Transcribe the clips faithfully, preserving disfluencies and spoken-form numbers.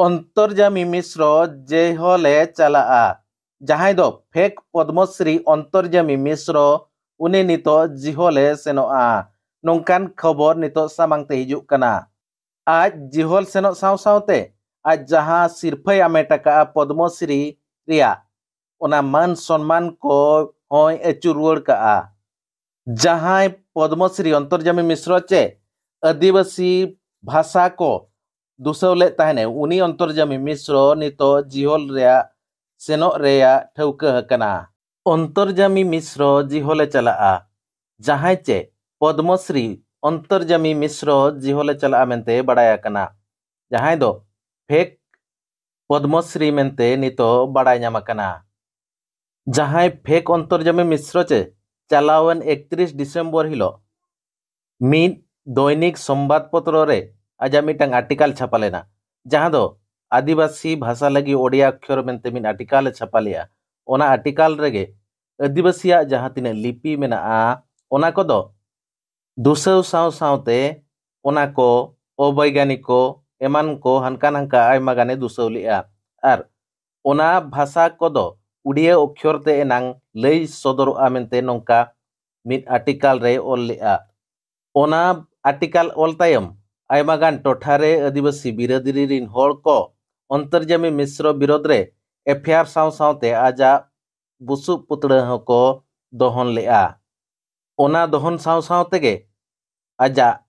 ᱚᱱᱛᱚᱨᱡᱟᱢᱤ ᱢᱤᱥᱨᱚ ᱡᱮᱦᱚᱞᱮ ᱪᱟᱞᱟᱜᱼᱟ᱾ ᱡᱟᱦᱟᱸᱭ ᱫᱚ ᱯᱷᱮᱠ ᱯᱚᱫᱽᱢᱚᱥᱨᱤ ᱚᱱᱛᱚᱨᱡᱟᱢᱤ ᱢᱤᱥᱨᱚ, ᱩᱱᱤ ᱱᱤᱛᱚᱜ ᱡᱤᱦᱚᱞᱮ ᱥᱮᱱᱚᱜᱼᱟ᱾ ᱱᱚᱝᱠᱟᱱ ᱠᱷᱚᱵᱚᱨ ᱱᱤᱛᱚᱜ ᱥᱟᱢᱟᱝ ᱛᱮ ᱦᱤᱡᱩᱜ ᱠᱟᱱᱟ᱾ ᱟᱡ ᱡᱤᱦᱚᱞ ᱥᱮᱱᱚᱜ ᱥᱟᱶ ᱥᱟᱶᱛᱮ ᱟᱡ ᱡᱟᱦᱟᱸ ᱥᱤᱨᱯᱷᱟᱹᱭ ᱟᱢᱮᱴ ᱟᱠᱟᱫᱼᱟ ᱯᱚᱫᱽᱢᱚᱥᱨᱤ ᱨᱮᱭᱟᱜ, ᱚᱱᱟ ᱢᱟᱹᱱ ᱥᱚᱱᱢᱟᱱ ᱠᱚ ᱦᱚᱸᱭ ᱟᱹᱪᱩᱨ ᱨᱩᱣᱟᱹᱲ ᱠᱟᱜᱼᱟ᱾ ᱡᱟᱦᱟᱸᱭ ᱯᱚᱫᱽᱢᱚᱥᱨᱤ ᱚᱱᱛᱚᱨᱡᱟᱢᱤ ᱢᱤᱥᱨᱚ ᱪᱮ ᱟᱹᱫᱤᱵᱟᱹᱥᱤ ᱵᱷᱟᱥᱟ ᱠᱚ ᱫᱩᱥᱟᱹᱣ ᱞᱮᱫ ᱛᱟᱦᱮᱱᱮ, ᱩᱱᱤ ᱚᱱᱛᱚᱨᱡᱟᱢᱤ ᱢᱤᱥᱨᱚ ᱱᱤᱛᱚᱜ ᱡᱤᱦᱚᱞ ᱨᱮᱭᱟᱜ ᱥᱮᱱᱚᱜ ᱨᱮᱭᱟᱜ ᱴᱷᱟᱹᱣᱠᱟᱹ ᱟᱠᱟᱱᱟ᱾ ᱚᱱᱛᱚᱨᱡᱟᱢᱤ ᱢᱤᱥᱨᱚ ᱡᱤᱦᱚᱞᱮ ᱪᱟᱞᱟᱜᱼᱟ, ᱡᱟᱦᱟᱸᱭ ᱪᱮ ᱯᱚᱫᱽᱢᱚᱥᱨᱤ ᱚᱱᱛᱚᱨᱡᱟᱢᱤ ᱢᱤᱥᱨᱚ ᱡᱤᱦᱚᱞᱮ ᱪᱟᱞᱟᱜᱼᱟ ᱢᱮᱱᱛᱮ ᱵᱟᱲᱟᱭ ᱟᱠᱟᱱᱟ, ᱡᱟᱦᱟᱸᱭ ᱫᱚ ᱯᱷᱮᱠ ᱯᱚᱫᱽᱢᱚᱥᱨᱤ ᱢᱮᱱᱛᱮ ᱱᱤᱛᱚᱜ ᱵᱟᱲᱟᱭ ᱧᱟᱢ ᱟᱠᱟᱱᱟ᱾ ᱡᱟᱦᱟᱸᱭ ᱯᱷᱮᱠ ᱚᱱᱛᱚᱨᱡᱟᱢᱤ ᱢᱤᱥᱨᱚ ᱪᱮ ᱪᱟᱞᱟᱣᱮᱱ ᱮᱠᱛᱨᱤᱥ ᱰᱤᱥᱮᱢᱵᱚᱨ ᱦᱤᱞᱳᱜ ᱢᱤᱫ ᱫᱚᱭᱱᱤᱠ ᱥᱚᱢᱵᱟᱫ ᱯᱚᱛᱨᱚ ᱨᱮ ᱟᱡᱟᱜ ᱢᱤᱫᱴᱟᱝ ᱟᱨᱴᱤᱠᱟᱞ ᱪᱷᱟᱯᱟ ᱞᱮᱱᱟ, ᱡᱟᱦᱟᱸ ᱫᱚ ᱟᱹᱫᱤᱵᱟᱹᱥᱤ ᱵᱷᱟᱥᱟ ᱞᱟᱹᱜᱤᱫ ᱳᱰᱤᱭᱟ ᱚᱠᱠᱷᱚᱨ ᱢᱮᱱᱛᱮ ᱢᱤᱫ ᱟᱨᱴᱤᱠᱟᱞ ᱮ ᱪᱷᱟᱯᱟ ᱞᱮᱜᱼᱟ᱾ ᱚᱱᱟ ᱟᱨᱴᱤᱠᱟᱞ ᱨᱮᱜᱮ ᱟᱹᱫᱤᱵᱟᱹᱥᱤᱭᱟᱜ ᱡᱟᱦᱟᱸ ᱛᱤᱱᱟᱹᱜ ᱞᱤᱯᱤ ᱢᱮᱱᱟᱜᱼᱟ, ᱚᱱᱟ ᱠᱚᱫᱚ ᱫᱩᱥᱟᱹᱣ ᱥᱟᱶ ᱥᱟᱶᱛᱮ ᱚᱱᱟ ᱠᱚ ᱚᱵᱳᱭᱜᱟᱱᱤᱠ ᱠᱚ ᱮᱢᱟᱱ ᱠᱚ ᱦᱟᱱᱠᱟ ᱱᱟᱝᱠᱟ ᱟᱭᱢᱟ ᱜᱟᱱᱮ ᱫᱩᱥᱟᱹᱣ ᱞᱮᱜᱼᱟ᱾ ᱟᱨ ᱚᱱᱟ ᱵᱷᱟᱥᱟ ᱠᱚᱫᱚ ᱩᱰᱤᱭᱟᱹ ᱚᱠᱠᱷᱚᱨ ᱛᱮ ᱮᱱᱟᱝ ᱞᱟᱹᱭ ᱥᱚᱫᱚᱨᱚᱜᱼᱟ ᱢᱮᱱᱛᱮ ᱱᱚᱝᱠᱟ ᱢᱤᱫ ᱟᱨᱴᱤᱠᱟᱞ ᱨᱮᱭ ᱚᱞ ᱞᱮᱜᱼᱟ᱾ ᱚᱱᱟ ᱟᱨᱴᱤᱠᱟᱞ ᱚᱞ ᱛᱟᱭᱚᱢ ᱟᱭᱢᱟ ᱜᱟᱱ ᱴᱚᱴᱷᱟ ᱨᱮ ᱟᱹᱫᱤᱵᱟᱹᱥᱤ ᱵᱤᱨᱟᱹᱫᱟᱹᱞᱤ ᱨᱤᱱ ᱦᱚᱲ ᱠᱚ ᱚᱱᱛᱚᱨᱡᱟᱢᱤ ᱢᱤᱥᱨᱚ ᱵᱤᱨᱳᱫᱷ ᱨᱮ ᱮᱯᱷ ᱟᱭ ᱟᱨ ᱥᱟᱶ ᱥᱟᱶᱛᱮ ᱟᱡᱟᱜ ᱵᱩᱥᱩᱵ ᱯᱩᱛᱲᱟᱹ ᱦᱚᱸᱠᱚ ᱫᱚᱦᱚᱱ ᱞᱮᱜᱼᱟ᱾ ᱚᱱᱟ ᱫᱚᱦᱚᱱ ᱥᱟᱶ ᱥᱟᱶ ᱛᱮᱜᱮ ᱟᱡᱟᱜ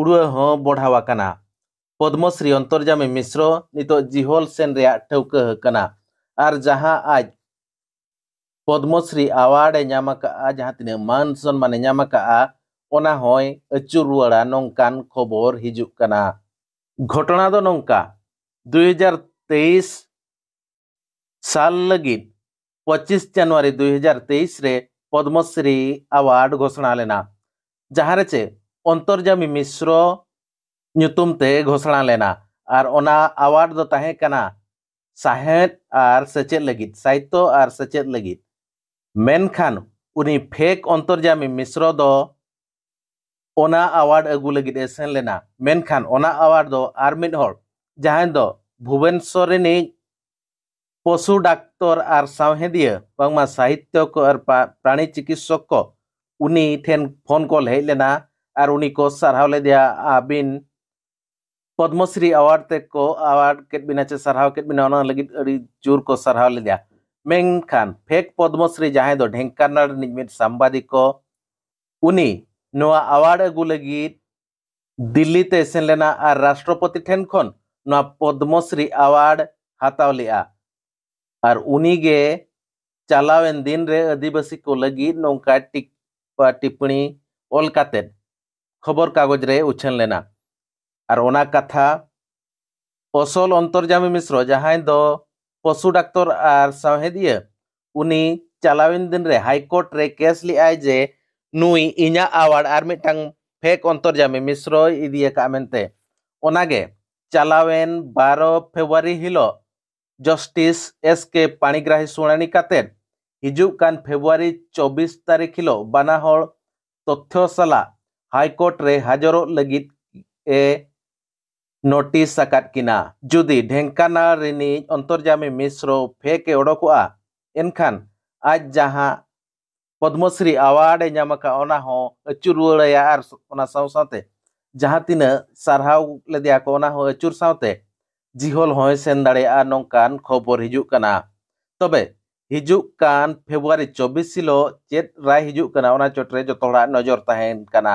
ᱩᱲᱟᱹ ᱦᱚᱸ ᱵᱚᱲᱦᱟᱣ ᱟᱠᱟᱱᱟ᱾ ᱯᱚᱫᱽᱢᱚᱥᱨᱤ ᱚᱱᱛᱚᱨᱡᱟᱢᱤ ᱢᱤᱥᱨᱚ ᱱᱤᱛᱚᱜ ᱡᱤᱦᱚᱞ ᱥᱮᱱ ᱨᱮᱭᱟᱜ ᱴᱷᱟᱹᱣᱠᱟᱹ ᱟᱠᱟᱱᱟ᱾ ᱟᱨ ᱡᱟᱦᱟᱸ ᱟᱡ ᱯᱚᱫᱽᱢᱚᱥᱨᱤ ᱟᱣᱟᱨᱰ ᱮ ᱧᱟᱢ ᱟᱠᱟᱫᱼᱟ, ᱡᱟᱦᱟᱸ ᱛᱤᱱᱟᱹᱜ ᱢᱟᱹᱱ ᱥᱚᱱᱢᱟᱱ ᱮ ᱧᱟᱢ ᱟᱠᱟᱫᱼᱟ, ᱚᱱᱟ ᱦᱚᱸᱭ ᱟᱹᱪᱩᱨ ᱨᱩᱣᱟᱹᱲᱟ, ᱱᱚᱝᱠᱟᱱ ᱠᱷᱚᱵᱚᱨ ᱦᱤᱡᱩᱜ ᱠᱟᱱᱟ᱾ ᱜᱷᱚᱴᱚᱱᱟ ᱫᱚ ᱱᱚᱝᱠᱟ, ᱫᱩᱭ ᱦᱟᱡᱟᱨ ᱛᱮᱭᱤᱥ ᱥᱟᱞ ᱞᱟᱹᱜᱤᱫ ᱯᱚᱸᱪᱤᱥ ᱡᱟᱱᱩᱣᱟᱨᱤ ᱫᱩᱭ ᱦᱟᱡᱟᱨ ᱛᱮᱭᱤᱥ ᱨᱮ ᱯᱚᱫᱽᱢᱚᱥᱨᱤ ᱟᱣᱟᱨᱰ ᱜᱷᱳᱥᱚᱱᱟ ᱞᱮᱱᱟ, ᱡᱟᱦᱟᱸ ᱨᱮ ᱪᱮ ᱚᱱᱛᱚᱨᱡᱟᱢᱤ ᱢᱤᱥᱨᱚ ᱧᱩᱛᱩᱢ ᱛᱮ ᱜᱷᱳᱥᱚᱱᱟ ᱞᱮᱱᱟ᱾ ᱟᱨ ᱚᱱᱟ ᱟᱣᱟᱨᱰ ᱫᱚ ᱛᱟᱦᱮᱸ ᱠᱟᱱᱟ ᱥᱟᱶᱦᱮᱫ ᱟᱨ ᱥᱮᱪᱮᱫ ᱞᱟᱹᱜᱤᱫ, ᱥᱟᱦᱤᱛᱛᱚ ᱟᱨ ᱥᱮᱪᱮᱫ ᱞᱟᱹᱜᱤᱫ᱾ ᱢᱮᱱᱠᱷᱟᱱ ᱩᱱᱤ ᱯᱷᱮᱠ ᱚᱱᱛᱚᱨᱡᱟᱢᱤ ᱢᱤᱥᱨᱚ ᱫᱚ ᱚᱱᱟ ᱟᱣᱟᱨᱰ ᱟᱹᱜᱩ ᱞᱟᱹᱜᱤᱫ ᱮ ᱥᱮᱱ ᱞᱮᱱᱟ᱾ ᱢᱮᱱᱠᱷᱟᱱ ᱚᱱᱟ ᱟᱣᱟᱨᱰ ᱫᱚ ᱟᱨ ᱢᱤᱫ ᱦᱚᱲ, ᱡᱟᱦᱟᱸᱭ ᱫᱚ ᱵᱷᱩᱵᱮᱱᱥᱚᱨ ᱨᱤᱱᱤᱡ ᱯᱚᱥᱩ ᱰᱟᱠᱛᱚᱨ ᱟᱨ ᱥᱟᱶᱦᱮᱫᱤᱭᱟᱹ, ᱵᱟᱝᱢᱟ ᱥᱟᱦᱤᱛᱭᱚ ᱠᱚ ᱟᱨ ᱯᱟ-, ᱯᱨᱟᱬᱤ ᱪᱤᱠᱤᱛᱥᱚᱠ ᱠᱚ, ᱩᱱᱤ ᱴᱷᱮᱱ ᱯᱷᱳᱱ ᱠᱚᱞ ᱦᱮᱡ ᱞᱮᱱᱟ ᱟᱨ ᱩᱱᱤ ᱠᱚ ᱥᱟᱨᱦᱟᱣ ᱞᱮᱫᱮᱭᱟ, "ᱟᱹᱵᱤᱱ ᱯᱚᱫᱽᱢᱚᱥᱨᱤ ᱟᱣᱟᱨᱰ ᱛᱮᱠᱚ ᱟᱣᱟᱨᱰ ᱠᱮᱫ ᱵᱤᱱᱟ ᱪᱮ ᱥᱟᱨᱦᱟᱣ ᱠᱮᱫ ᱵᱤᱱᱟ, ᱚᱱᱟ ᱞᱟᱹᱜᱤᱫ ᱟᱹᱰᱤ ᱡᱳᱨ ᱠᱚ ᱥᱟᱨᱦᱟᱣ ᱞᱮᱫᱮᱭᱟ᱾" ᱢᱮᱱᱠᱷᱟᱱ ᱯᱷᱮᱠ ᱯᱚᱫᱽᱢᱚᱥᱨᱤ, ᱡᱟᱦᱟᱸᱭ ᱫᱚ ᱰᱷᱮᱝᱠᱟᱱᱟᱞ ᱨᱤᱱᱤᱡ ᱢᱤᱫ ᱥᱟᱢᱵᱟᱫᱤᱠ ᱠᱚ, ᱩᱱᱤ ᱱᱚᱣᱟ ᱟᱣᱟᱨᱰ ᱟᱹᱜᱩ ᱞᱟᱹᱜᱤᱫ ᱫᱤᱞᱞᱤ ᱛᱮ ᱥᱮᱱ ᱞᱮᱱᱟ ᱟᱨ ᱨᱟᱥᱴᱨᱚᱯᱚᱛᱤ ᱴᱷᱮᱱ ᱠᱷᱚᱱ ᱱᱚᱣᱟ ᱯᱚᱫᱽᱢᱚᱥᱨᱤ ᱟᱣᱟᱨᱰ ᱦᱟᱛᱟᱣ ᱞᱮᱫᱼᱟ᱾ ᱟᱨ ᱩᱱᱤ ᱜᱮ ᱪᱟᱞᱟᱣᱮᱱ ᱫᱤᱱ ᱨᱮ ᱟᱹᱫᱤᱵᱟᱹᱥᱤ ᱠᱚ ᱞᱟᱹᱜᱤᱫ ᱱᱚᱝᱠᱟ ᱴᱤᱠ-, ᱯᱟ-, ᱴᱤᱯᱯᱚᱬᱤ ᱚᱞ ᱠᱟᱛᱮᱫ ᱠᱷᱚᱵᱚᱨ ᱠᱟᱜᱚᱡᱽ ᱨᱮ ᱩᱪᱷᱟᱹᱱ ᱞᱮᱱᱟ᱾ ᱟᱨ ᱚᱱᱟ ᱠᱟᱛᱷᱟ ᱚᱥᱚᱞ ᱚᱱᱛᱚᱨᱡᱟᱢᱤ ᱢᱤᱥᱨᱚ, ᱡᱟᱦᱟᱸᱭ ᱫᱚ ᱯᱚᱥᱩ ᱰᱟᱠᱛᱚᱨ ᱟᱨ ᱥᱟᱶᱦᱮᱫᱤᱭᱟᱹ, ᱩᱱᱤ ᱪᱟᱞᱟᱣᱮᱱ ᱫᱤᱱ ᱨᱮ ᱦᱟᱭ ᱠᱳᱨᱴ ᱨᱮ ᱠᱮᱥ ᱞᱮᱫᱼᱟᱭ ᱡᱮ ᱱᱩᱭ ᱤᱧᱟᱹᱜ ᱟᱣᱟᱨᱰ ᱟᱨ ᱢᱤᱫᱴᱟᱝ ᱯᱷᱮᱠ ᱚᱱᱛᱚᱨᱡᱟᱢᱤ ᱢᱤᱥᱨᱚᱭ ᱤᱫᱤ ᱟᱠᱟᱫᱼᱟ ᱢᱮᱱᱛᱮ᱾ ᱚᱱᱟᱜᱮ ᱪᱟᱞᱟᱣᱮᱱ ᱵᱟᱨᱚ ᱯᱷᱮᱵᱽᱨᱩᱣᱟᱨᱤ ᱦᱤᱞᱳᱜ ᱡᱟᱥᱴᱤᱥ ᱮᱥ ᱠᱮ ᱯᱟᱬᱤᱜᱨᱟᱦᱤ ᱥᱩᱱᱟᱹᱱᱤ ᱠᱟᱛᱮᱫ ᱦᱤᱡᱩᱜ ᱠᱟᱱ ᱯᱷᱮᱵᱽᱨᱩᱣᱟᱨᱤ ᱪᱚᱵᱵᱤᱥ ᱛᱟᱹᱨᱤᱠᱷ ᱦᱤᱞᱳᱜ ᱵᱟᱱᱟ ᱦᱚᱲ ᱛᱚᱛᱷᱭᱚ ᱥᱟᱞᱟᱜ ᱦᱟᱭ ᱠᱳᱨᱴ ᱨᱮ ᱦᱟᱡᱚᱨᱚᱜ ᱞᱟᱹᱜᱤᱫ ᱮ ᱱᱳᱴᱤᱥ ᱟᱠᱟᱫ ᱠᱤᱱᱟ᱾ ᱡᱩᱫᱤ ᱰᱷᱮᱝᱠᱟᱱᱟᱞ ᱨᱤᱱᱤᱡ ᱚᱱᱛᱚᱨᱡᱟᱢᱤ ᱢᱤᱥᱨᱚ ᱯᱷᱮᱠ ᱮ ᱚᱰᱚᱠᱚᱜᱼᱟ, ᱮᱱᱠᱷᱟᱱ ᱟᱡ ᱡᱟᱦᱟᱸ ᱯᱚᱫᱽᱢᱚᱥᱨᱤ ᱟᱣᱟᱨᱰ ᱮ ᱧᱟᱢ ᱟᱠᱟᱫ, ᱚᱱᱟ ᱦᱚᱸ ᱟᱹᱪᱩᱨ ᱨᱩᱣᱟᱹᱲ ᱟᱭᱟ᱾ ᱟᱨ ᱚᱱᱟ ᱥᱟᱶ ᱥᱟᱶᱛᱮ ᱡᱟᱦᱟᱸ ᱛᱤᱱᱟᱹᱜ ᱥᱟᱨᱦᱟᱣ ᱞᱮᱫᱮᱭᱟ ᱠᱚ, ᱚᱱᱟ ᱦᱚᱸ ᱟᱹᱪᱩᱨ ᱥᱟᱶᱛᱮ ᱡᱤᱦᱚᱞ ᱦᱚᱸᱭ ᱥᱮᱱ ᱫᱟᱲᱮᱭᱟᱜᱼᱟ, ᱱᱚᱝᱠᱟᱱ ᱠᱷᱚᱵᱚᱨ ᱦᱤᱡᱩᱜ ᱠᱟᱱᱟ᱾ ᱛᱚᱵᱮ ᱦᱤᱡᱩᱜ ᱠᱟᱱ ᱯᱷᱮᱵᱽᱨᱩᱣᱟᱨᱤ ᱪᱚᱵᱵᱤᱥ ᱦᱤᱞᱳᱜ ᱪᱮᱫ ᱨᱟᱭ ᱦᱤᱡᱩᱜ ᱠᱟᱱᱟ, ᱚᱱᱟ ᱪᱚᱴᱨᱮ ᱡᱚᱛᱚ ᱦᱚᱲᱟᱜ ᱱᱚᱡᱚᱨ ᱛᱟᱦᱮᱱ ᱠᱟᱱᱟ᱾